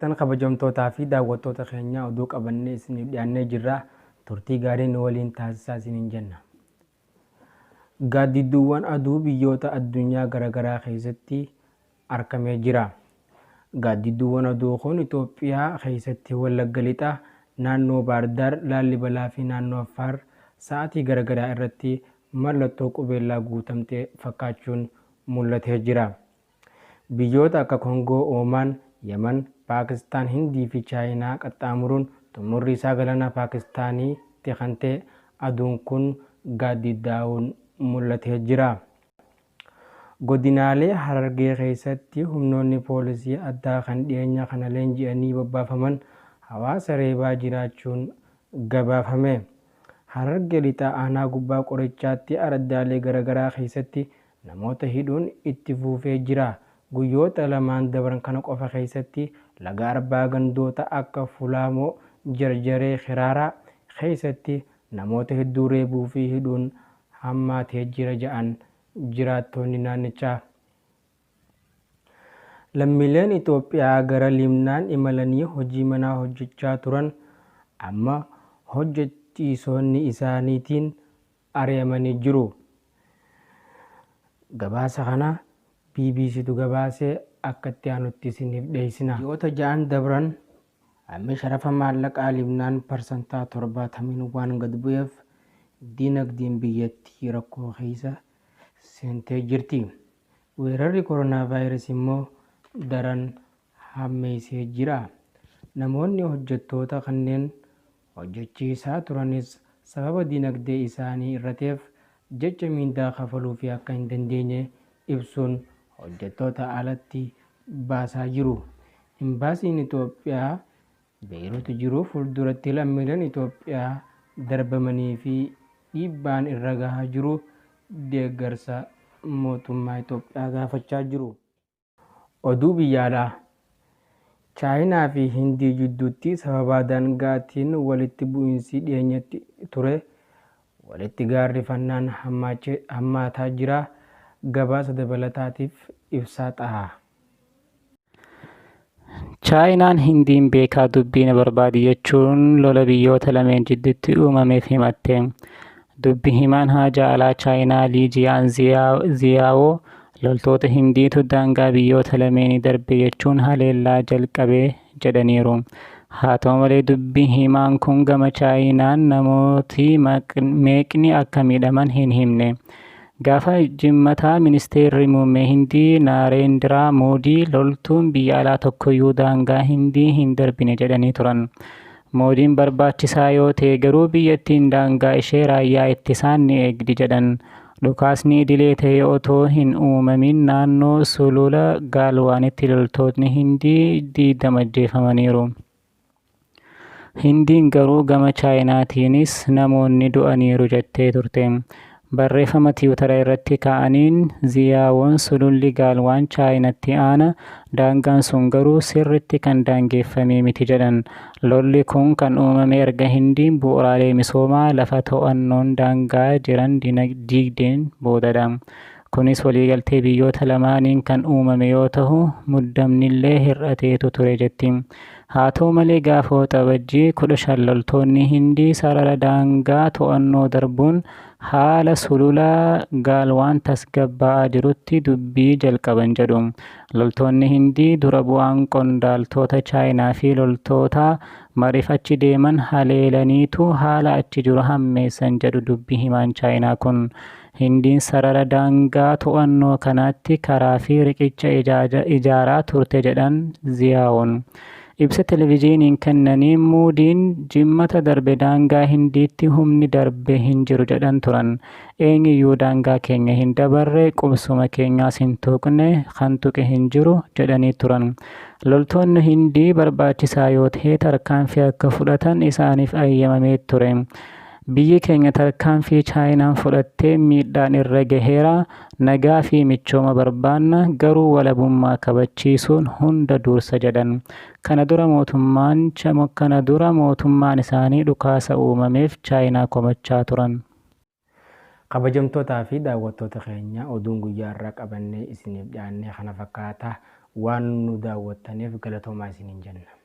jirtan kabajamtootaa fi daawwattoota keenya, oduu qabannee isiniif dhiyaannee jirra. Turtii gaarii nu waliin taasisaa isiniin jenna. Gaaddidduuwwan aduu biyyoota addunyaa garaagaraa keessatti argamee jira. Gaaddidduuwwan aduu kun Itoophiyaa keessatti Wallagga Lixaa, naannoo Baardaar, Laallibalaa fi naannoo Affaar sa'aatii garaagaraa irratti mallattoo qubeellaa guutamte fakkaachuun mul'atee jira. Biyyoota akka Koongoo, Oomaan, Yaman, Paakistaan, Hindii fi Chaayinaa qaxxaamuruun xumurri isaa galaana Paakistaaniitti kan ta'e aduun kun gaaddiddaa'uun mul'atee jira. Godinaalee Harargee keessatti humnoonni poolisii addaa kan dhiyeenya kana leenji'anii bobbaafaman hawaasa reebaa jiraachuun gabaafame. Harargee Lixaa aanaa Gubbaa Qorichaatti araddaalee garaagaraa keessatti namoota hidhuun itti fufee jira. Guyyoota lamaan dabran kana qofa keessatti Laga Arbaa gandoota akka Fulaamoo, Jarjaree, Kiraaraa keessatti namoota hedduu reebuu fi hidhuun hammaatee jira jedhan jiraattonni naannichaa. Lammiileen Itoophiyaa gara Libnaan imalanii hojii manaa hojjechaa turan amma hojjechiisonni isaaniitiin ari'amanii jiru. Gabaasa kana BBCtu gabaasee akka itti aanutti isiniif dhiyeessina. Ji'oota 6n dabran hammi sharafa maallaqaa Libnaan 70%n waan gad bu'eef dinagdeen biyyattii rakkoo keessa seentee jirti. Weerarri koronaavaayirasii immoo daran hammeessee jira. Namoonni hojjettoota kanneen hojjechiisaa turanis sababa dinagdee isaanii irrateef jecha miindaa kafaluufii akka hin dandeenye ibsuun hojjettoota alatti baasaa jiru. Imbaasiin Itoophiyaa Beeyruut jiru fuulduratti lammiileen Itoophiyaa darbamanii fi dhiibbaan irra gahaa jiru deeggarsa mootummaa Itoophiyaa gaafachaa jiru. Oduu biyya alaa. Chaayinaa fi Hindii jidduutti sababa daangaatiin walitti bu'iinsi dhiyeenyatti ture walitti gaarrifannaan hammaataa jira. Gabaasa dabalataatiif Ibsaa Xahaa. Chaayinaan Hindiin beekaa dubbii na barbaadi jechuun lola biyyoota lameen jidduutti uumameef himatte. Dubbi himaan haajaa alaa Chaayinaa Lii Jiyaan Ziyaawoo loltoota Hindiitu daangaa biyyoota lameenii darbe jechuun haleellaa jalqabe jedhaniiru. Haa ta'u malee dubbi himaan kun gama Chaayinaan namooti meeqni akka miidhaman hin himne. Gaafa Jimmataa Ministeerri Muummee Hindii Naareendiraa Moodii loltuun biyya alaa tokkoyyuu daangaa Hindii hin darbine jedhanii turan. Moodiin barbaachisaa yoo ta'e garuu biyyattiin daangaa ishee raayyaa ittisaan ni eegdi jedhan. Dhukaasni idilee ta'e otoo hin uumamin naannoo sulula Gaalwaanitti loltootni Hindii 20 ajjeefamaniiru. Hindiin garuu gama Chaayinaatiinis namoonni du'aniiru jettee turte. Barreeffama Tiwutara irratti kaa'aniin Ziyaawoon sululli Gaalwaan Chaayinatti aana, daangaan sun garuu sirriitti kan daangeeffamee miti jedhan. Lolli kun kan uumame erga Hindiin bu'uuraalee misoomaa lafa to'annoon daangaa jiran diigdeen boodadha. Kunis waliigaltee biyyoota lamaaniin kan uumame yoo tahu muddamnillee hir'ateetu ture jetti. Haa ta'u malee gaafa Waxabajjii 15 loltoonni Hindii sarara daangaa to'annoo darbuun haala sulula Gaalwaan tasgabbaa'aa jirutti dubbii jalqaban jedhu. Loltoonni Hindii dura bu'aan qondaaltoota Chaayinaa fi loltootaa mariif achi deeman haleelaniitu haala achi jiru hammeessan jedhu dubbi himaan Chaayinaa kun. Hindiin sarara daangaa to'annoo kanaatti karaa fi riqicha ijaaraa turte jedhan Ziyaawoon. Ibsa televijiiniin kennaniin Muudiin Jimmata darbe daangaa Hindiitti humni darbe hin jiru jedhan turan. Eenyuyyuu daangaa keenya hin dabarre, qubsuma keenyaas hin tuqne, kan tuqe hin jiru jedhanii turan. Loltoonni Hindii barbaachisaa yoo ta'e tarkaanfii akka fudhatan isaaniif ayyamamee ture. Biyyi keenya tarkaanfii Chaayinaan fudhatteen miidhaan irra gaheera, nagaa fi michooma barbaanna, garuu walabummaa kabachiisuun hunda duursa jedhan. Kana dura mootummaan kana dura mootummaan isaanii dhukaasa uumameef Chaayinaa komachaa turan. Kabajamtootaa fi daawwattoota keenya, oduun guyyaa har'aa qabannee isiniif dhiyaanne kana fakkaata. Waan nu daawwattaniif galatoomaa isiniin jenna.